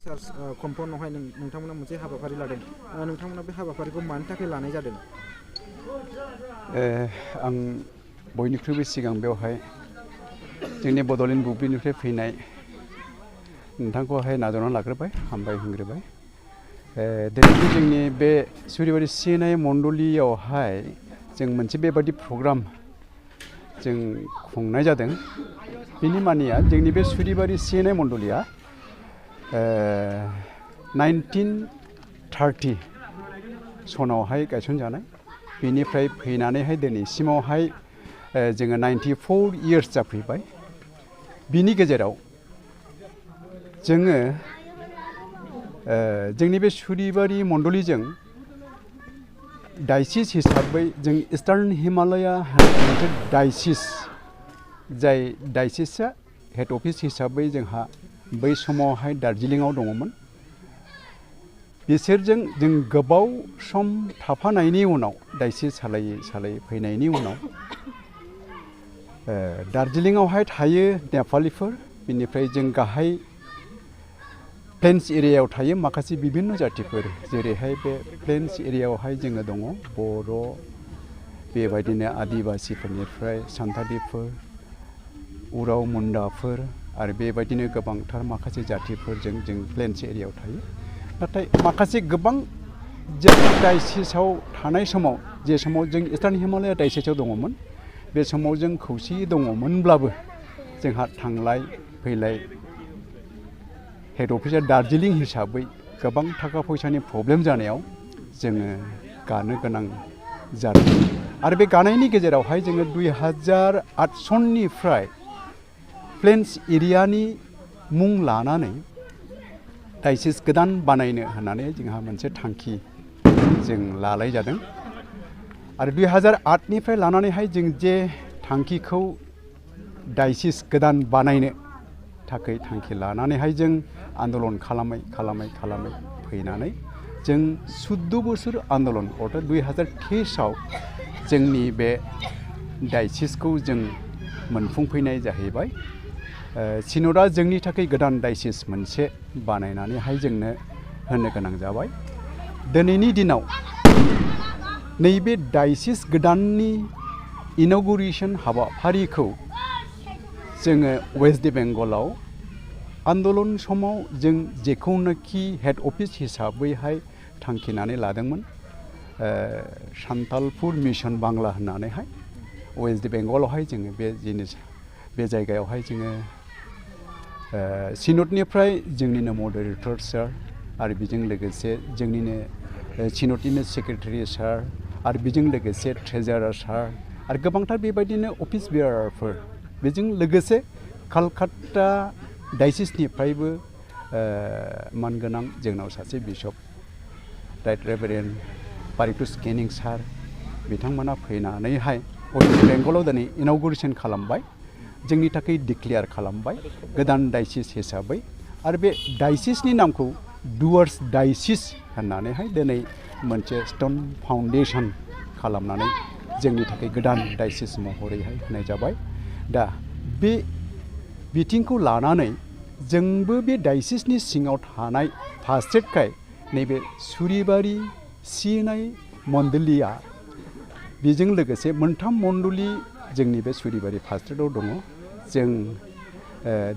कम्पाउन्डआवहाय नोंथांमोना मोनसे हाबाफारि लादों नोंथांमोना बे हाबाफारिखौ मानि थाखाय लानाय जादों? आं बयनिख्रुइबो सिगां बेवहाय जोंनि बड'लेण्ड बुब्लिनिफ्राय फैनाय नोंथांखौहाय नाजावनानै लाग्रोबाय हामबाय होनग्रोबाय। दिनै जोंनि बे सुरिबारि सिनाय मण्डलियावहाय जों मोनसे बेबादि प्रग्राम जों खुंनाय जादों। बिनि मानिया जोंनि बे सुरिबारि सिनाय मण्डलिया 1930 सनावहाय गायसनजानाय। बेनिफ्राय फैनानैहाय दिनैसिमावहाय जोङो 94 इयार्स जाफैबाय। बिनि गेजेराव जोङो जोंनि बे सुरिबारि मण्डलिजों डायसिस हिसाबै जों इस्टार्न हिमालया मोनसे डायसिस, जाय डायसिसआ हेड अफिस हिसाबै जोंहा बै समावहाय दार्जिलिंआव दङमोन। बिसोरजों जों गोबाव सम थाफानायनि उनाव डायसिस सालायै फैनायनि उनाव दार्जिलिंआवहाय थायो नेपालिफोर। बिनिफ्राय जों गाहाय प्लेन्स एरियायाव थायो माखासे बिभिन्न जातिफोर, जेरैहाय बे प्लेन्स एरियायावहाय जोङो दङ बर', बेबायदिनो आदिबासिफोरनिफ्राय सान्थालिफोर, उराव मुन्डाफोर आरो बेबायदिनो गोबांथार माखासे जातिफोरजों जों प्लेन्स एरियायाव थायो। नाथाय माखासे गोबां जों डायसिसआव थानाय समाव, जे समाव जों इस्टार्न हिमालया डायसिसआव दङमोन, बे समाव जों खौसेयै दङमोनब्लाबो जोंहा थांलाय फैलाय हेड अफिसा दार्जिलिं हिसाबै गोबां थाखा फैसानि प्रब्लेम जानायाव जोङो गानो गोनां जादों। आरो बे गानायनि गेजेरावहाय जोङो 2008 सननिफ्राय प्लेन्स एरियानि मुं लानानै डायसिस गोदान बानायनो होननानै जोंहा मोनसे थांखि जों लानाय जादों। आरो 2008 निफ्राय लानानैहाय जों जे थांखिखौ डायसिस गोदान बानायनो थाखाय थांखि लानानैहाय जों आन्दलन खालामै फैनानै जों 14 बोसोर आन्दलन अर्थात 2023आव जोंनि बे डायसिसखौ जों मोनफुंफैनाय जाहैबाय। सिन'डआ जोंनि थाखाय गोदान डायसिस मोनसे बानायनानैहाय जोंनो होनो गोनां जाबाय। दिनैनि दिनाव नैबे डायसिस गोदाननि इन'गुरेसन हाबाफारिखौ जोङो वेस्ट बेंगलाव आन्दलन समाव जों जेखौनोखि हेड अफिस हिसाबैहाय थांखिनानै लादोंमोन, सान्तालपुर मिशन बांला होननानैहाय वेस्ट बेंगलावहाय जोङो बे जायगायावहाय जोङो सिन'डनिफ्राय जोंनिनो मडारेटर सार आरो बेजों लोगोसे जोंनिनो सिन'डनिनो सेक्रेटारि सार आरो बेजों लोगोसे ट्रेजारार सार आरो गोबांथार बेबायदिनो अफिस बियारारफोर, बेजों लोगोसे कलकाता डायसिसनिफ्रायबो मानगोनां जोंनाव सासे बिशप राइट रेभारेन्ड पारितोष केनिं सार, बिथांमोना फैनानैहाय वेस्ट बेंगलाव दिनै इन'गुरेसन खालामबाय, जोंनि थाखाय डिक्लेयार खालामबाय गोदान डायसिस हिसाबै। आरो बे डायसिसनि नामखौ डुवार्स डायसिस होननानैहाय दिनै मोनसे स्टोन फाउन्डेसन खालामनानै जोंनि थाखाय गोदान डायसिस महरैहाय होनाय जाबाय। दा बे बिथिंखौ लानानै जोंबो बे डायसिसनि सिङाव थानाय फास्ट्रेटखाय नैबे सुरिबारि सिनाय मण्डलिया बेजों लोगोसे मोनथाम मण्डलि जोंनि बे सुरिबारि फास्ट्रेटआव दङ। जों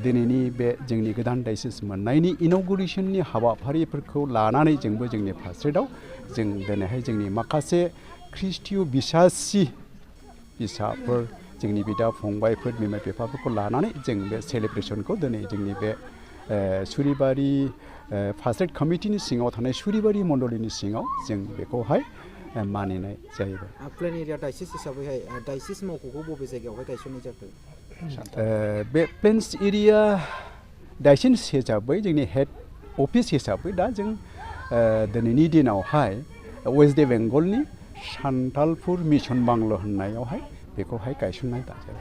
दिनैनि बे जोंनि गोदान डायसिस मोननायनि इन'गुरेसननि हाबाफारिफोरखौ लानानै जोंबो जोंनि फास्ट्रेटआव जों दिनैहाय जोंनि माखासे ख्रिस्टिय बिसासि फिसाफोर, जोंनि बिदा फंबायफोर, बिमा बिफाफोरखौ लानानै जों बे सेलेब्रेसनखौ दिनै जोंनि बे सुरिबारि फास्ट्रेट कमिटिनि सिङाव थानाय सुरिबारि मण्डलिनि सिङाव जों बेखौहाय मानिनाय जाहैबाय। प्लेन एरिया डायसिस हिसाबैहाय डायसिस मावख'खौ बबे जायगायावहाय गायसननाय जाखो? बे प्लेन्स एरिया डायसिस हिसाबै जोंनि हेड अफिस हिसाबै दा जों दिनैनि दिनावहाय वेस्ट बेंगलनि सान्तालपुर मिशन बांला होननायावहाय बेखौहाय गायसननाय जादों।